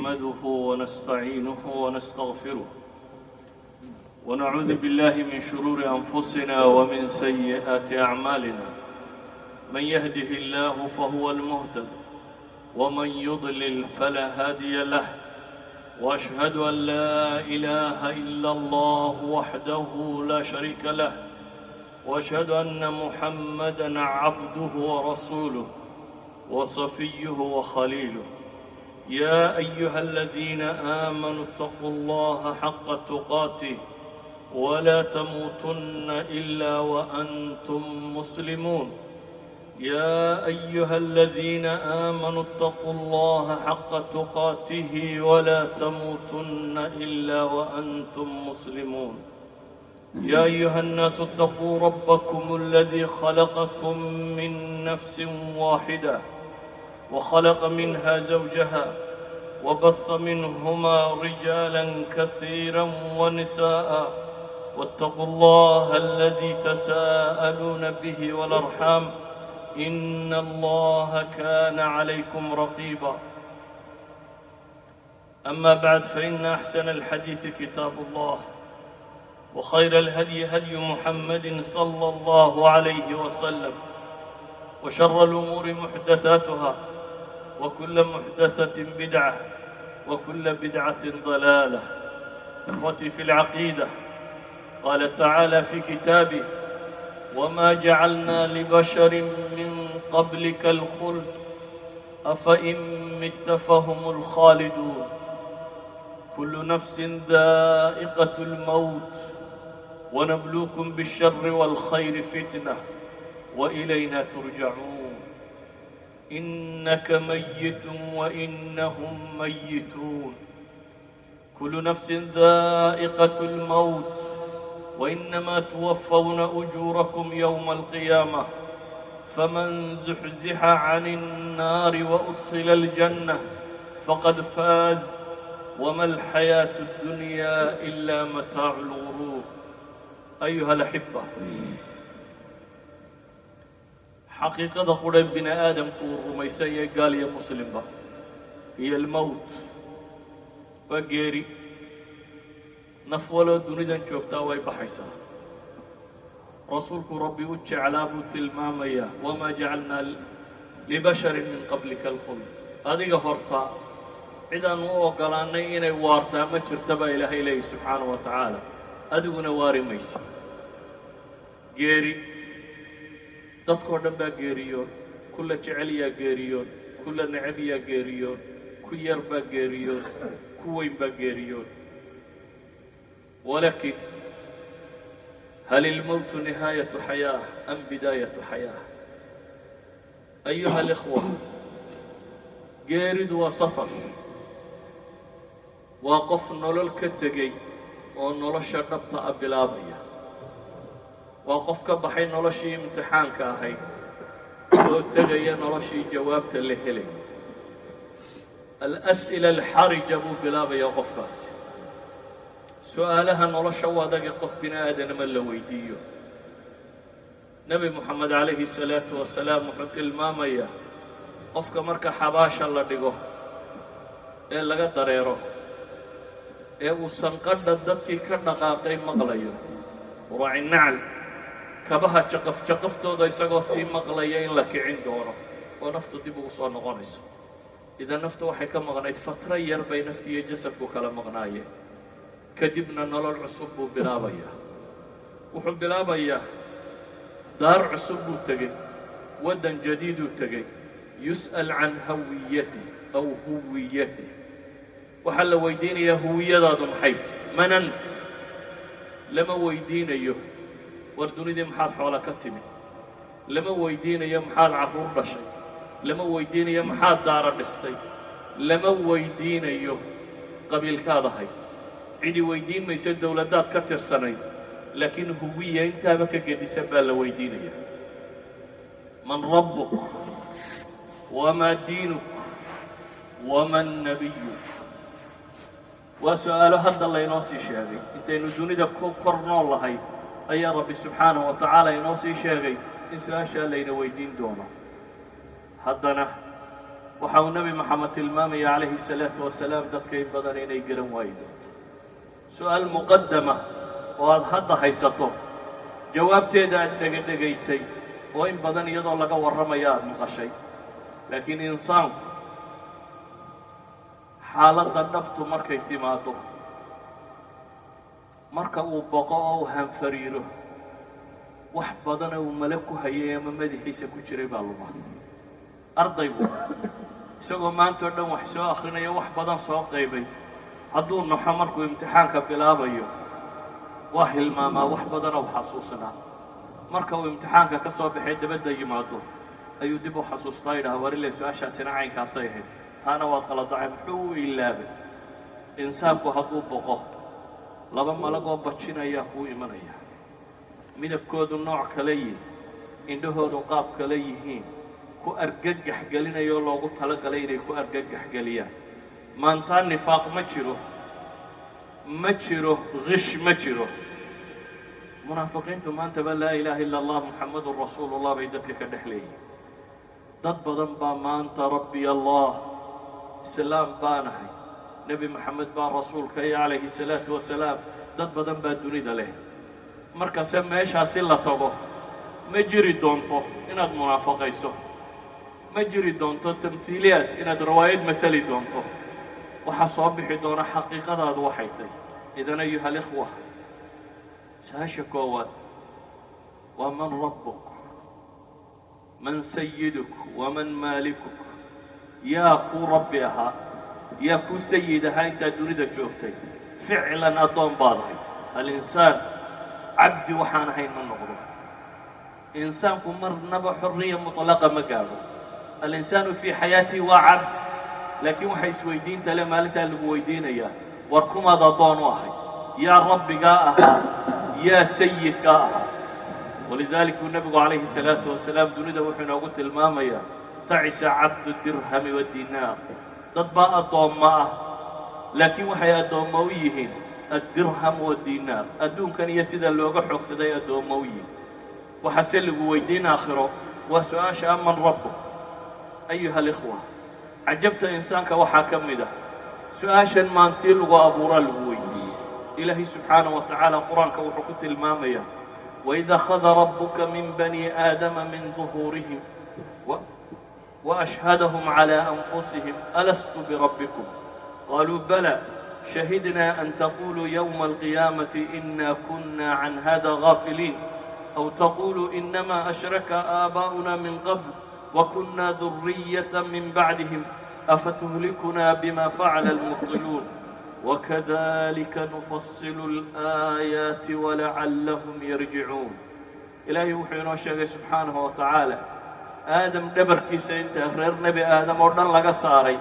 نحمده ونستعينه ونستغفره ونعوذ بالله من شرور أنفسنا ومن سيئات أعمالنا، من يهده الله فهو المهتد ومن يضلل فلا هادي له، وأشهد أن لا إله إلا الله وحده لا شريك له، وأشهد أن محمدا عبده ورسوله وصفيه وخليله. يا أيها الذين آمنوا اتقوا الله حق تقاته ولا تموتن إلا وأنتم مسلمون. يا أيها الذين آمنوا اتقوا الله حق تقاته ولا تموتن إلا وأنتم مسلمون. يا أيها الناس اتقوا ربكم الذي خلقكم من نفس واحدة وخلق منها زوجها وبث منهما رجالا كثيرا ونساء، واتقوا الله الذي تساءلون به والأرحام إن الله كان عليكم رقيبا. أما بعد، فإن أحسن الحديث كتاب الله، وخير الهدي هدي محمد صلى الله عليه وسلم، وشر الأمور محدثاتها، وكل محدثة بدعة، وكل بدعة ضلالة. إخوتي في العقيدة، قال تعالى في كتابه: وما جعلنا لبشر من قبلك الخلد أفإن مت فهم الخالدون. كل نفس ذائقة الموت ونبلوكم بالشر والخير فتنة وإلينا ترجعون. إنك ميت وإنهم ميتون. كل نفس ذائقة الموت وإنما توفون أجوركم يوم القيامة، فمن زحزح عن النار وأدخل الجنة فقد فاز، وما الحياة الدنيا إلا متاع الغرور. أيها الأحبة، xaqiiqada qura bini aadamku uu rumaysan yahay, gaal iyo muslimba, hiya almowt, waa geeri. Naf waloo dunidan joogtaa way baxaysaa. Rasuulku Rabbi u jeclaa buu tilmaamayaa: wamaa jacalnaa libasharin min qablika alkhuld. Adiga horta cid aan u oggolaannay inay waartaa ma jirta baa Ilaahay leeyahy subxaanahu wa tacaala. Adiguna waari maysa. Geeri dadkoo dhan baa geeriyoon, kula jecel yaa geeriyoon, kula necab yaa geeriyoon, ku yar baa geeriyoon, ku weyn baa geeriyoon. Walaakin hal ilmowtu nihaayatu xayaah am bidaayatu xayaah? Ayuha alikhwa, geeridu waa safar, waa qof nolol ka tegey oo nolosha dhabta a bilaabaya, waa qof ka baxay noloshii imtixaanka ahayd oo tegaya noloshii jawaabta la helay. Alas'ila alxarija buu bilaabayaa qofkaasi, su'aalaha nolosha u adage qof bini aadanama la weydiiyo. Nebi Moxamed calayhi salaatu wasalaam wuxuu tilmaamayaa qofka marka xabaasha la dhigo ee laga dareero ee uu sanqadha dadkii ka dhaqaaqay maqlayo, raaci nacal kabaha jaqaf jaqaftooda isagoo sii maqlaya, in la kicin doono oo naftu dib ugu soo noqonayso. Idan naftu waxay ka maqnayd fatro yar bay nafti iyo jasadku kala maqnaayeen. Kadibna nolol cusub buu bilaabayaa. Wuxuu bilaabayaa daar cusub buu tegey, waddan jadiiduu tegey. Yus'al can hawiyatih aw huwiyatih. Waxaa la weydiinayaa huwiyadaadu maxay ti, man ant. Lama weydiinayo war dunidii maxaad xoola ka timi, lama weydiinayo maxaad carruur dhashay, lama weydiinayo maxaad daara dhistay, lama weydiinayo qabiilkaad ahay, cidi weydiin mayso dowladdaad ka tirsanayd, laakiin huwiya intaaba ka gedisan baa la weydiinaya: man rabbuk, wamaa diinuk, waman nabiyuk. Waa su'aalo hadda laynoo sii sheegay. Intaynu dunida ku kor nool lahay ayaa Rabbi subxaanahu wa tacaala inoo sii sheegay in su-aashaa layna weydiin doono. Haddana Waxa uu Nebi Moxamed tilmaamaya calayhi salaatu wasalaam dadka in badan inay garan waayi doonto. Su-aal muqadama oo aada hadda haysato, jawaabteeda aada dhegadhegaysay, oo in badan iyadoo laga warramaya aada maqashay, laakiin insaanku xaaladda dhabtu markay timaaddo, marka uu boqo oo uu hanfariiro, wax badana uu male ku hayay ama madaxiisa ku jiray baa luma. Ardaygu isagoo maanta o dhan wax soo akhrinayo, wax badan soo qaybay, hadduu naxo markuu imtixaanka bilaabayo, waa hilmaamaa wax badanoo xasuusnaa. Marka uu imtixaanka ka soo baxay dabadda yimaado ayuu dib u xasuustaa, yidhaha: "Warile, su-aashaasina caynkaasay ahayd, taana waad qaladacay." Muxuu u ilaabay? Insaanku hadduu boqo, laba malagoo bajinayaa kuu imanaya, midabkoodu nooc kale yihin, indhahoodu qaab kale yihiin, ku argagax gelinayoo loogu talagalay inay ku argagax geliyaan. Maantaa nifaaq ma jiro, ma jiro qish, ma jiro. Munaafiqiintu maantaba "laa ilaaha illa Allah, Muxamadun rasuulullah" bay dadka ka dhex leeyihin. Dad badan baa maanta "Rabbi Allah, Islaam baanahay, Nebi Moxamed baa rasuulka iyo calayhi salaatu wasalaam", dad badan baa dunida leh. Markase meeshaasi la tago, ma jiri doonto inaad munaafaqayso, ma jiri doonto tamhiiliyaad inaad rawaayad matali doonto. Waxaa soo bixi doona xaqiiqadaadu waxay tahy. Idan, ayuha alikhwa, su-aasha koowaad waa: man rabbuk, man sayiduk, waman maalikuk? Yaa kuu rabbi ahaa? Yaa kuu sayid ahaa intaad dunida joogtay? Ficlan addoon baad ahay. Alinsaan cabdi waxaan ahayn ma noqdo. Insaanku marnaba xorriya mutlaqa ma gaadho. Alinsaanu fii xayaatihi waa cabd, laakiin waxa isweydiinta le maalintaa lagu weydiinayaa: war kumaad addoon u ahayd? Yaa rabbigaa ahaa? Yaa sayidkaa ahaa? Walidalik buu nebigu calayhi salaatu wasalaam dunida wuxuu inoogu tilmaamayaa: tacisa cabdu dirhami waddinaar. Dad baa addoomma ah, laakiin waxay addoommo u yihiin addirham waddinaar, adduunkan iyo sida looga xoogsaday addoommo u yihiin. Waxaase lagu weydiin aakhiro waa su-aasha: man rabbuk? Ayuha alikhwa, cajabta insaanka waxaa ka mid ah su-aashan maantii lagu abuuraa lagu weydiiyey. Ilaahay subxaanaه wa tacaala qur-aanka wuxuu ku tilmaamayaa: "Waid akhada rabuka min bani aadama min duhuurihim وأشهدهم على أنفسهم ألست بربكم قالوا بلى شهدنا أن تقولوا يوم القيامة إنا كنا عن هذا غافلين أو تقولوا إنما أشرك آباؤنا من قبل وكنا ذرية من بعدهم أفتهلكنا بما فعل المبطلون وكذلك نفصل الآيات ولعلهم يرجعون." Ilaahay wuxuu inoo sheegay subxaanahu wa tacaala Aadam dhabarkiisa inta reer Nebi Aadam oo dhan laga saaray,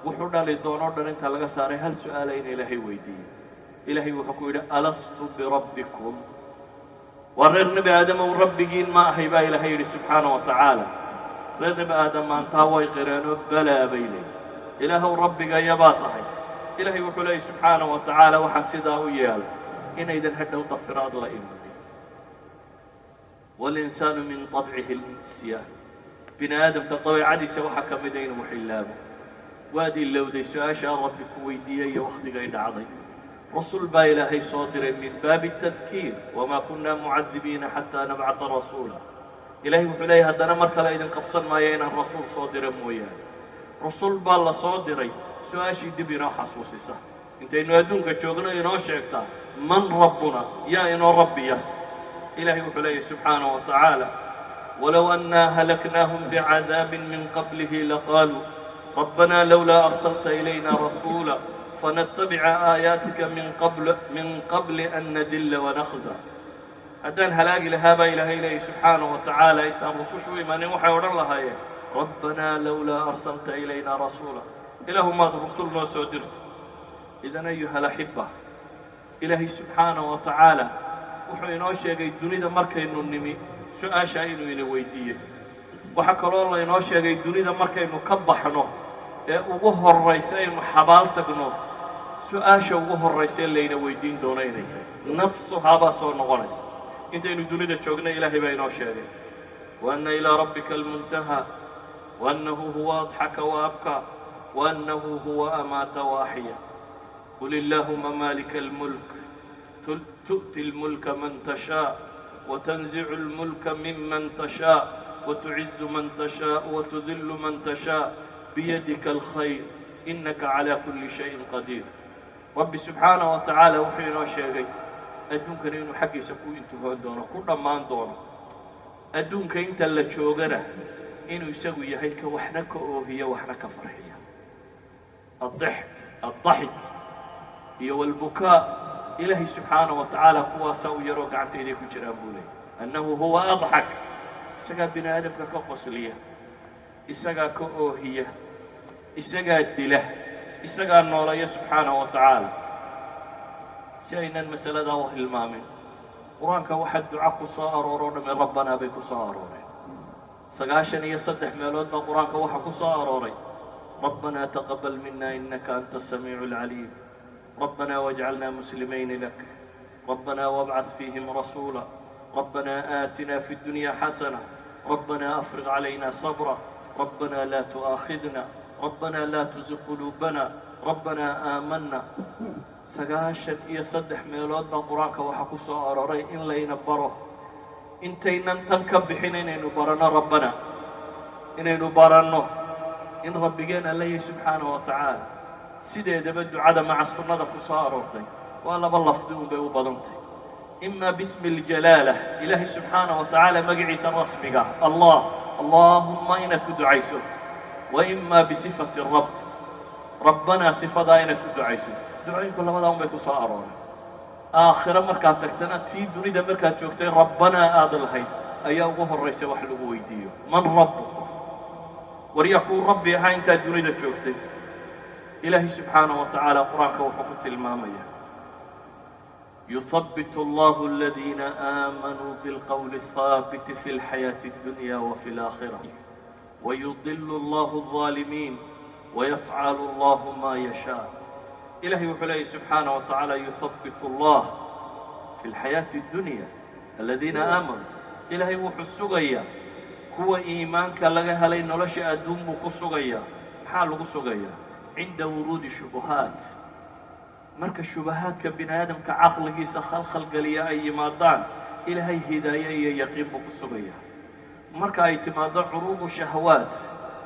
wuxuu dhali doonoo dhan inta laga saaray, hal su-aala in Ilaahay weydiiyey. Ilaahay wuxuu ku yidhi: "Alastu birabbikum?" Waa reer Nebi Aadamow, rabbigiin ma ahay? Baa Ilaahay yidhi subxaana wa tacaala. Reer Nebi Aadam maantaa way qireenoo "Balaa" bay leeyihin, "Ilaahow, rabbigayabaa tahay." Ilaahay wuxuu leeyay subxaana wa tacaala: waxaa sidaa u yeelay inaydan hadhow dafiraad la imanin. Walinsaanu min طabcihi الnisyaan. Bini aadamka dabeecadiisa waxaa ka mida inuu xillaabo. Waad ilowday su-aashaa Rabbi ku weydiiyey iyo wakhtigay dhacday. Rasuul baa Ilaahay soo diray min baabi الtadkiir: "Wamaa kunna mucadibiina xataa nabcata rasuula." Ilahay wuxuu leeyahy: haddana mar kale idin qabsan maayo inaan rasuul soo dira mooyaane. Rasuul baa la soo diray su-aashii dib inoo xasuusisa intaynu adduunka joogno, inoo sheegtaa: man rabbuna? Yaa inoo rabbiya? Ilahay wuxuu leeyahy subxaanaه wa tacaala: "Walow annaa halaknaahum bicadaabin min qablihi laqaaluu rabbana lowlaa arsalta ilayna rasuula fanatabica aayaatika min qabli an nadilla wanakhza." Haddaan halaagi lahaa, baa Ilaahay leeyay subxaanaه wa tacaala, intaan rusushu u imanin, waxay odhan lahaayeen: "Rabbanaa lowlaa arsalta ilayna rasuula." Ilaahu, maad rusul noo soo dirto? Idan, ayuha alaxiba, Ilaahay subxaanaه wa tacaala wuxuu inoo sheegay dunida markaynu nimi su-aashaa inuu ina weydiiyey. Waxaa kaloo laynoo sheegay dunida markaynu ka baxno ee ugu horraysa aynu xabaal tagno, su-aasha ugu horraysa ee layna weydiin doono inay tahay nafsuhaa baa soo noqonaysa. Intaynu dunida joogna Ilaahay baa inoo sheegay: "Wa anna ilaa rabbika almuntahaa." وأنه هو أضحك وأبكى وأنه هو أمات وأحيا. قل اللهم مالك الملك تؤتي الملك من تشاء وتنزع الملك ممن تشاء وتعز من تشاء وتذل من تشاء بيدك الخير إنك على كل شيء قدير. Rabbi subxaanaه wa tacaala wuxuu inoo sheegay adduunkani inuu xaggiisa ku intihoon doono, ku dhammaan doono. Adduunka inta la joogana inuu isagu yahay ka waxna ka oohiya, waxna ka farxiya. Adixk, addaxik iyo walbukaa, Ilaahay subxaanaه wa tacaala kuwaasaa u yaroo gacantayday ku jiraan buu leeyay. Annahu huwa adxak, isagaa bini aadamka ka qosliya, isagaa ka oohiya, isagaa dila, isagaa noolaya subxaanaه wa tacaala. Si aynan masaladaa u hilmaamin, Qur-aanka waxaa duca ku soo arooroo dhamme rabbanaa bay ku soo arooreen. 93 meelood baa Qur-aanka waxaa ku soo arooray rabbanaa taqabal mina inaka anta asamiicu alcaliim, rabbanaa wajcalna muslimayni lak, rabbanaa wabcad fiihim rasuula, rabbanaa aatina fi اddunya xasana, rabbanaa afriq calayna sabra, rabbanaa laa tu'aakhidna, rabbanaa laa tuziq quluubana, rabbanaa aamana. 93 meelood baa Qur-aanka waxaa ku soo arooray in layna baro intaynan tan ka bixin inaynu baranno rabbana, inaynu baranno in rabbigeen alla yahy subxaanaه wa tacaala. Sideedaba ducada maca sunnada ku soo aroortay waa laba lafdi un bay u badantay: ima bismi اljalaala, Ilaahay subxaanaه wa tacaala magaciisa rasmiga Allah, Allaahumma, inaad ku ducayso, wa ima bisifati rabb, rabbanaa, sifadaa inaad ku ducayso. Ducooyinku labadaa un bay ku soo arooray. Aakhiro markaad tagtana, tii dunida markaad joogtay rabbanaa aada lahayd ayaa ugu horraysa wax lagu weydiiyo: man rabbuk? Waryaa kuu rabbi ahaa intaad dunida joogtay? Ilaahay subxaanaه wa tacaala Qur-aanka wuxuu ku tilmaamaya: يثبت الله الذين آمنوا بالقول الثابت في الحياة الدنيا وفي الآخرة ويضل الله الظالمين ويفعل الله ما يشاء. Ilahay wuxuu leeyay subxaanaه wa tacaala: يثبت الله في الحياة الدنيا الذين آمنوا. Ilaahay wuxuu sugayaa kuwa iimaanka laga helay nolosha adduun buu ku sugayaa. Maxaa lagu sugayaa? Cinda wuruudi shubuhaat, marka shubahaadka bini aadamka caqligiisa khalkhalgeliya ay yimaadaan, Ilaahay hidaaye iyo yaqiin buu ku sugayaa. Marka ay timaaddo curuudu shahawaat,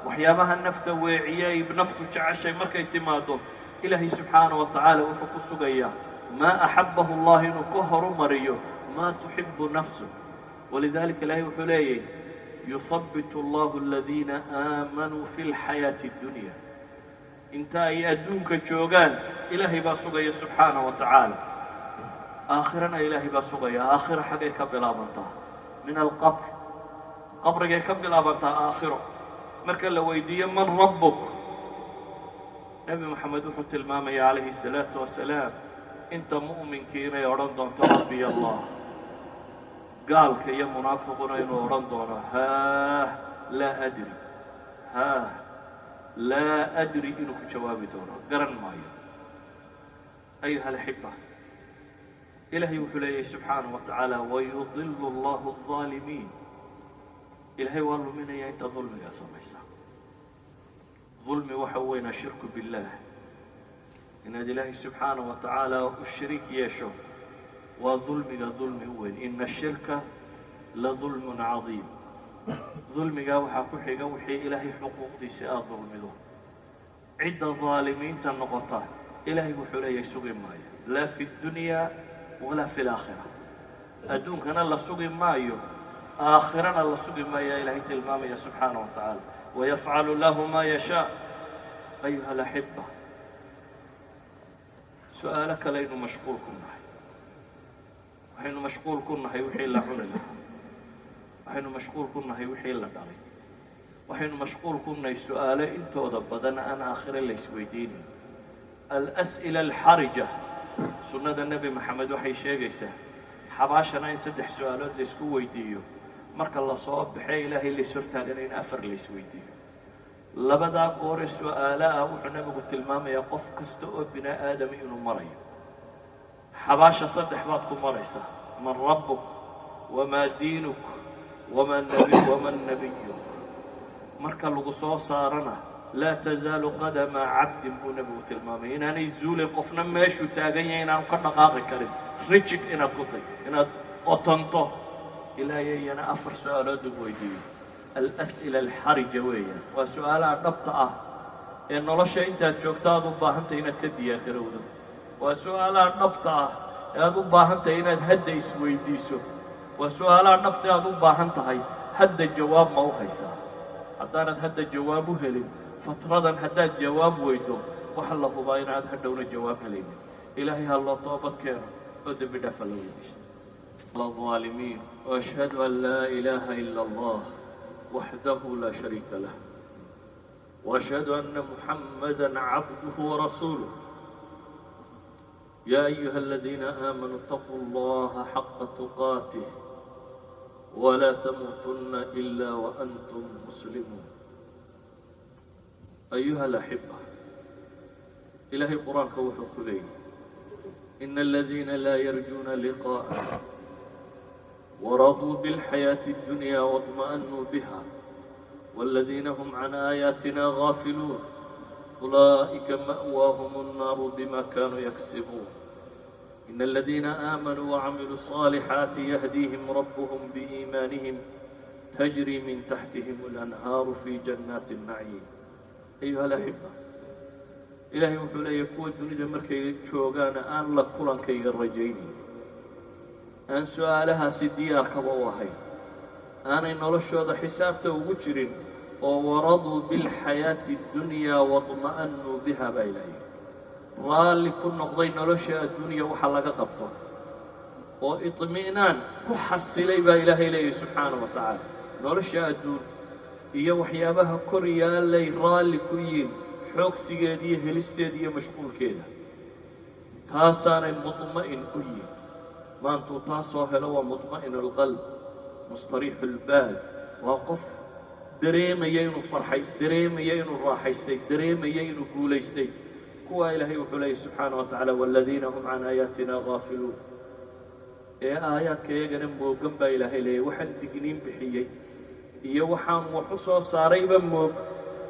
waxyaabaha nafta weeciye ay naftu jeceshay markay timaaddo, Ilaahay subxaanaه wa tacaala wuxuu ku sugayaa maa axabbahu Allah inuu ka horumariyo maa tuxibu nafsu. Walidaalika Ilaahay wuxuu leeyahy: يثبت الله الذين آمنوا في الحياة الدنيا. Inta ay adduunka joogaan Ilaahay baa sugaya subxaanaه wa tacaala, aakhirana Ilaahay baa sugaya. Aakhiro xaggay ka bilaabantaa? Min alqabr, qabrigay ka bilaabantaa. Aakhiro marka la weydiiyo man rabbuk, Nebi Moxamed wuxuu tilmaamaya calayhi الsalaatu wasalaam inta mu'minkii inay odhan doonto rabbiy Allah, gaalka iyo munaafiquna inuu odhan doono haah, laa adri, haah, laa adri, inuu ku jawaabi doono garan maayo. Ayuha alaxiba, Ilaahay wuxuu leeyahay subxaanaه wa tacaala: wayudilu allahu الظaalimiin. Ilaahay waa luminaya inta dulmiga samaysa. Dulmi waxa weyn ashirku biاllah, inaad Ilaahay subxaanaه wa tacaala u shariik yeesho waa dulmiga dulmi u weyn. Ina ashirka la dulmun cadiim. Dulmigaa waxaa ku xiga wixii Ilaahay xuquuqdiisa aada dulmido. Cidda daalimiinta noqota Ilaahay wuxuu leeyahay sugi maayo, laa fi اddunya walaa fi اlaakhira. Adduunkana la sugi maayo, aakhirana la sugi maayo, Ilaahay tilmaamaya subxaanaه wa tacaala: wayafcalu lahu ma yashaa. Ayuha alaxiba, su-aalo kalaynu mashquul ku nahay. Waxaynu mashquul ku nahay wixii la cuni lahaa, waxaynu mashquul ku nahay wixii la dhalay, waxaynu mashquul ku nahay su-aalo intooda badan aan aakhire la isweydiinayn, alas'ila alxarija. Sunnada Nebi Maxamed waxay sheegaysaa xabaashana in saddex su-aalood la isku weydiiyo, marka lasoo baxee Ilaahay lays hortaagana in afar la isweydiiyo. Labadaa goore su-aalo ah wuxuu Nebigu tilmaamayaa qof kasta oo bini aadami inuu marayo. Xabaasha saddex baad ku maraysaa: man rabbuk, wamaa diinuk, wamaa nabi, waman nabiyuk. Marka lagu soo saarana, laa tasaalu qadama cabdin buu Nebigu tilmaamay, inaanay zuulin qofna meeshuu taagan yahay, inaanu ka dhaqaaqi karin, rigid inaad ku tay, inaad qotonto, ilaa iyana afar su-aalood lagu weydiiyo. Alas'ila alxarija weeyaan, waa su-aalaha dhabta ah ee nolosha intaad joogto aad u baahantahay inaad ka diyaargarowdo. Waa su-aalaha dhabta ah ee aad u baahan tahay inaad hadda isweydiiso. Waa su-aalaha dhabta ee aad u baahan tahay hadda jawaab ma u haysaa. Haddaanad hadda jawaab u helin fatradan, haddaad jawaab weydo, waxa la hubaa inaad hadhowna jawaab helaynin. Ilaahay ha loo toobad keeno oo dembi dhaafa la weydiisto. الظالمين وأشهد أن لا إله إلا الله وحده لا شريك له وأشهد أن محمدا عبده ورسوله. يا أيها الذين آمنوا اتقوا الله حق تقاته ولا تموتن إلا وأنتم مسلمون. أيها الأحبة، إلهي قرآنك wuxuu ku leeyahy: إن الذين لا يرجون لقاءنا ورضوا بالحياة الدنيا واطمأنوا بها والذين هم عن آياتنا غافلون أولئك مأواهم النار بما كانوا يكسبون. إن الذين آمنوا وعملوا الصالحات يهديهم ربهم بإيمانهم تجري من تحتهم الأنهار في جنات النعيم. أيها الأحبة، Ilaahay wuxuu leeyahy kuwa dunida markay joogaana aan la kulankayga rajaynayn, aan su-aalahaasi diyaarkaba u ahayn, aanay noloshooda xisaabta ugu jirin, oo waraduu bilxayaati اddunyaa waطma'annuu biha baa ilaahay, raalli ku noqday nolosha adduunya waxa laga qabto oo iطmi'naan ku xasilay baa Ilaahay leeyahy subxaana wa tacaala. Nolosha adduun iyo waxyaabaha kor yaallay raalli ku yihiin, xoogsigeeda iyo helisteeda iyo mashquulkeeda, taasaanay mudma'in ku yihin. Maantuu taasoo helo waa mudma'in alqalb, mustariixu lbaal, waa qof dareemaya inuu farxay, dareemaya inuu raaxaystay, dareemaya inuu guulaystay. Kuwaa Ilaahay wuxuu leeyay subxaana wa tacaala: waaladiina hum can aayaatina gaafiluun, ee aayaadka iyagana moogan baa Ilaahay leeyay. Waxaan digniin bixiyey iyo waxaan wax u soo saarayba moog.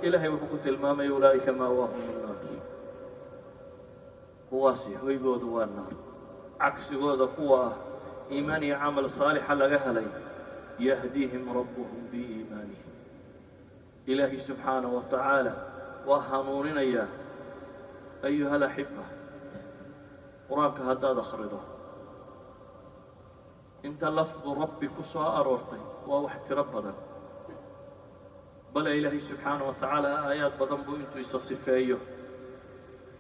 Ilaahay wuxuu ku tilmaamaya: ulaa'ika maawaahum annaar, kuwaasi hoygoodu waa naar. Cagsigooda kuwa ah iimaan iyo camal saalixa laga helay, yahdiihim rabbuhum biiimaanihim, Ilaahay subxaana wa tacaala waa hanuuninayaa. Ayuha alaxiba, Qur-aanka haddaad akhrido, inta lafdu rabbi ku soo aroortay waa wax tiro badan. Bale Ilaahay subxaana wa tacaala aayaad badan buu intuu isa sifeeyo,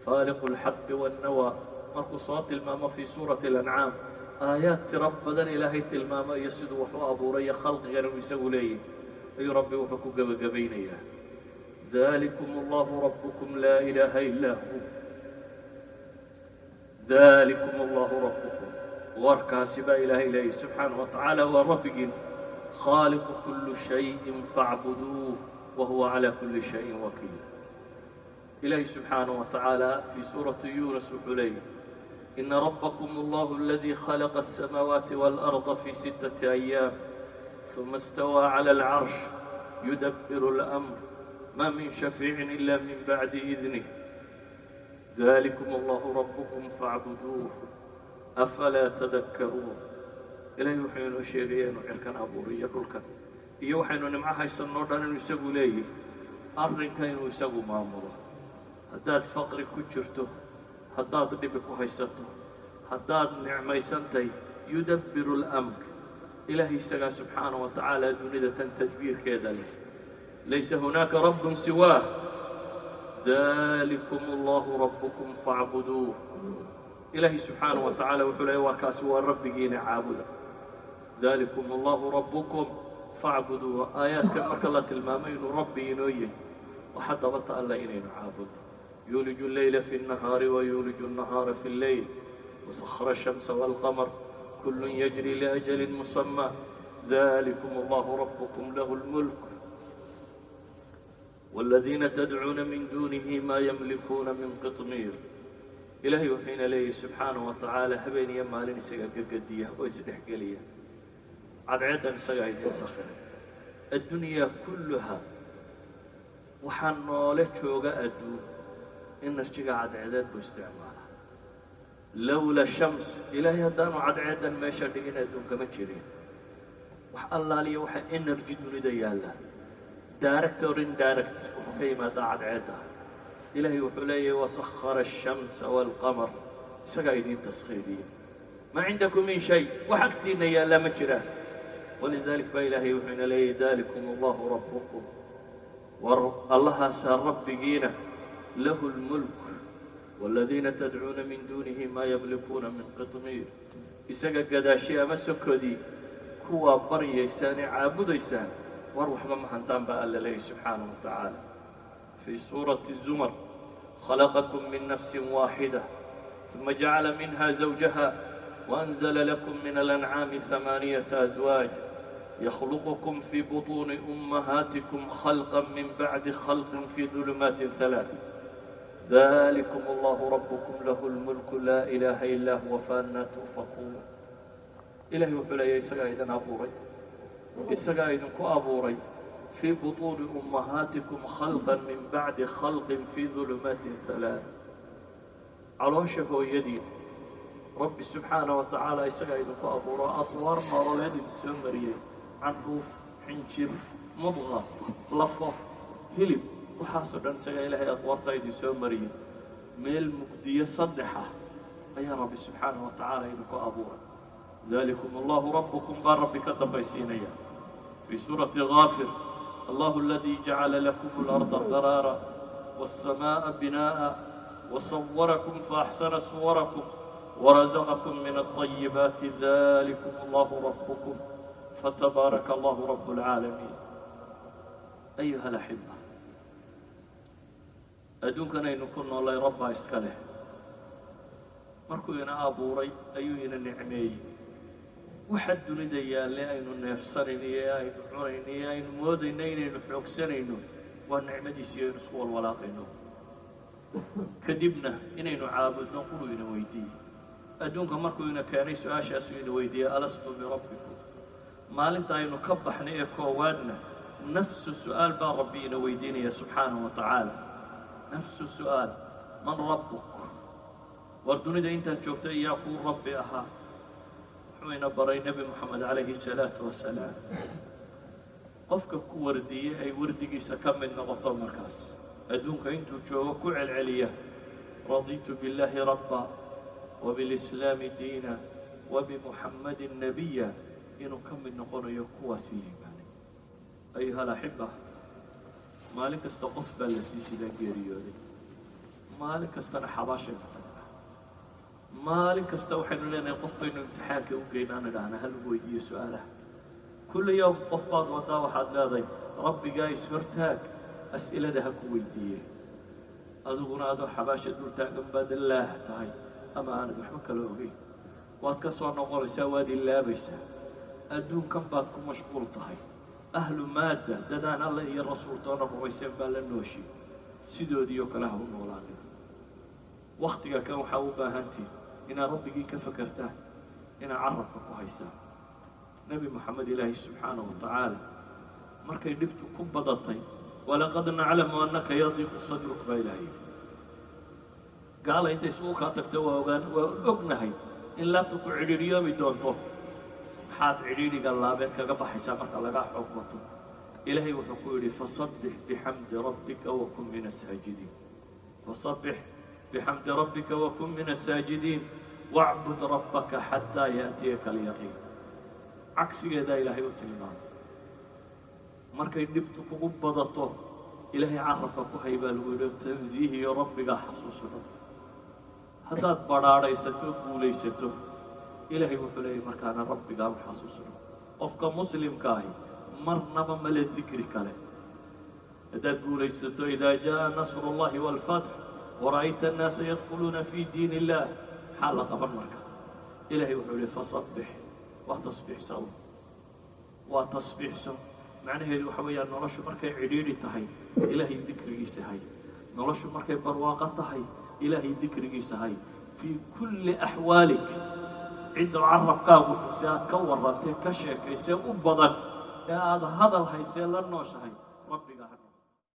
faaliqu alxabbi waannawaa markuu soo tilmaamo fii suurati alancaam, aayaad tiro badan Ilaahay tilmaamo iyo siduu wax u abuuray iyo khalqigan uu isagu leeyahy, ayuu Rabbi wuxuu ku gebagabaynayaa: dalikum allahu rabbukum, laa ilaaha illaa hu. Dalikum allahu rabbukum, warkaasi baa Ilaahay leeyahy subxaana wa tacaala, waa Rabbigiin, khaaliqu kuli shayin facbuduuh wa huwa calaa kuli shayin wakiil. Ilaahay subxaanaه wa tacaala fii suurati Yunus wuxuu leeyahy: ina rabbakum allahu aladii khalaqa الsamaawaati wاlأrضa fii sittaةi ayaam ثuma اstawىa clى اlcarsh yudabiru اlأmr ma min shafiicin ila min bacdi idnih dalikum allahu rabbukum facbuduuh afalaa tadakkaruun. Ilahay wuxuu inoo sheegaya inuu cirkan abuuriyo, dhulkan iyo waxaynu nimco haysanoo dhan inuu isagu leeyahy, arrinka inuu isagu maamulo. Haddaad faqri ku jirto, haddaad dhibi ku haysato, haddaad nicmaysantahay, yudabbiru اlamr, Ilaahay isagaa subxaana wa tacaala dunida tan tadbiirkeeda leh. Laysa hunaaka rabbun siwaah. Dalikum allahu rabbukum facbuduuh. Ilaahay subxaana wa tacaala wuxuu leeyay: waa kaasi, waa Rabbigiina, caabuda. Dalikum allahu rabbukum facbuduuh. Aayaadkan marka la tilmaamay inuu Rabbi inoo yahy, waxaa dabata alla inaynu caabudno. Yuuliju اlleyla fi الnahaari wayuuliju الnahaara fi اlleyl wasakhara الshamsa wاlqamar kul yajri liأjali musamى dalikum allahu rabbukum lahu اlmulk wاladiina tadcuuna min dunihi ma yamlikuuna min qitmiir. Ilaahay wuxuuna leeyahy subxaanaه wa tacaala habeen iyo maalin isagaa gagadiya oo isdhexgeliya, cadceeddan isagaa idiin sakhiray, addunyaa kulluha. Waxaa noole jooga adduun energy-ga cadceedeed buu isticmaalaa. Lowla shams, Ilaahay haddaanu cadceedan meesha dhigin, adduunkama jirin. Wax allaaliya waxa energy dunida yaalla, direct or indirect, wuxuu ka yimaadaa cadceedda. Ilaahay wuxuu leeyahay: "Wasakhara ashamsa waalqamar", isagaa idiin taskhiiriye. Maa cindakum min shay, wax agtiinna yaallaa ma jiraan. Walidalik baa Ilaahay wuxuu ina leeyahay: "Dalikum Allahu rabbukum", war Allahaasaa rabbigiina, "lahu lmulk waaladiina tadcuuna min duunihi maa yamlikuuna min qitmiir". Isaga gadaashi ama sokodii kuwaa baryaysaan ee caabudaysaan, war waxba ma hantaan baa Alla leeyahy subxaanahu wa tacaala. Fii suurati Zumar: "Khalaqakum min nafsin waaxida ثuma jacala minha zawjaha وأnzla lakum min alancaami ثamaaniyata aswaaj yakhluqukum fii buطuuni ummahaatikum khalqa min bacdi khalqin fii dulumaati ثalaaث dalikum Allahu rabbukum lahu اlmulku laa ilaaha ilaa huwa faannaa tu'fakuun". Ilahay wuxuu leeyahy isagaa idin abuuray, isagaa idinku abuuray fii buطuuni ummahaatikum khalqan min bacdi khalqin fii dulumaatin ثalaaث. Caloosha hooyadiin Rabbi subxaana wa tacaala isagaa idinku abuuro, atwaar nololeed idin soo mariyey, candhuuf, xinjir, mudqa, lafo, hilib, waxaasoo dhan isagaa Ilaahay atwaartaa idin soo mariyey. Meel mugdiyo saddex ah ayaa Rabbi subxaana wa tacaala idinku abuuray. "Dalikum Allahu rabbukum" baa Rabbi ka dambaysiinaya. Fii suurati Gaafir: "Allahu aladii jacala lakum alarda qaraara waالsamaaءa binaa'a wasawarakum faaxsana suwarakum warazaqakum min alطayibaati dalikum Allahu rabbukum fatabaaraka Allahu rabb اlcaalamiin". Ayuha alaxiba, adduunkan aynu ku noolay Rabbaa iska leh. Markuu ina abuuray ayuu ina nicmeeyey. Waxa dunida yaalle aynu neefsanayno iyo aynu cunayno iyo aynu moodayno inaynu xoogsanayno waa nicmadiisi aynu isku walwalaaqayno. Kadibna inaynu caabudno quruu ina weydiiyey. Adduunka markuu ina keenay su-aashaasuu ina weydiiyey: "Alastu birabbikum?" Maalinta aynu ka baxnay ee koowaadna nafsu su'aal baa Rabbi ina weydiinaya subxaanahu wa tacaala. Nafsu su'aal: "Man rabbuk?" War dunida intaad joogta iyaa kuu Rabbi ahaa? Wuxuu ina baray Nebi Moxamed calayhi salaatu wasalaam qofka ku wardiyey ay wardigiisa ka mid noqoto markaas adduunka intuu joogo ku celceliya: "Radiitu billaahi rabba wabilislaami diina wabimuxammadin nabiya", inuu ka mid noqonayo kuwaasi liibaanay. Ayuha alaxiba, maalin kasta qof baa la sii sidaa geeriyooday, maalin kastana xabaashaynu tagnaa, maalin kasta waxaynu leenahay qof baynu imtixaanka u geynaan, idhahnaa ha lagu weydiiyo su-aalaha. Kulli yowm qof baad wadaa, waxaad leedahay Rabbigaa is-hortaag, as'ilada ha ku weydiiyeen. Adiguna adoo xabaasha dul taagan baad laah tahay ama aanad waxba kala ogeyn. Waad ka soo noqonaysaa, waad ilaabaysaa, adduunkan baad ku mashquul tahay. Ahlu maadda, dadaan Alla iyo rasuultoona rumayseen baa la nooshi, sidoodii oo kale ha u noolaanina. Wakhtiga kan waxaa u baahantihin inaad Rabbigii ka fakertaan, inaad carabka ku haysaan Nebi Moxamed. Ilaahi subxaanahu wa tacaala markay dhibtu ku badatay, "Walaqad naclamu annaka yadiiqu sadruk" baa Ilaah yidhi. Gaala intay isugu kaa tagto waa ogaan, waa ognahay in laabta ku cidhiidhiyoomi doonto. Maxaad cidhiidhiga laabeed kaga baxaysaa marka lagaa xoog bato? Ilaahay wuxuu ku yidhi: "Fasabbix bixamdi rabbika wakun min asaajidiin. Fasabbix bixamdi rabbika wakun min asaajidiin wacbud rabbaka xataa yaأtiyaka alyaqiin". Cagsigeedaa Ilaahay u tilmaamay. Markay dhibtu kugu badato, Ilaahay carabka ku hay baa lagu yidhi, tansiihiyo Rabbigaa xasuusno. Haddaad badhaadhaysato, guulaysato, Ilaahay wuxuu leeyay markaana Rabbigaa u xasuusno. Qofka muslimka ahi marnaba male dikri kale. Haddaad guulaysato, "Idaa jaa nasru اllahi wاlfatx wara'ayta annaasa yadkhuluuna fii diin illah", maxaa la qaban marka? Ilaahay wuxuu yihi: "Fasabbix", waa tasbiixso, waa tasbiixso. Macnaheedu waxa weeyaan, noloshu markay cidhiidhi tahay, Ilaahay dikrigiisa hay. Noloshu markay barwaaqo tahay, Ilaahay dikrigiisa hay. Fii kulli axwaalik, cidda carabkaagu xuse aad ka warrantee, ka sheekaysee u badan ee aada hadal haysee la nooshahay Rabbiga ha.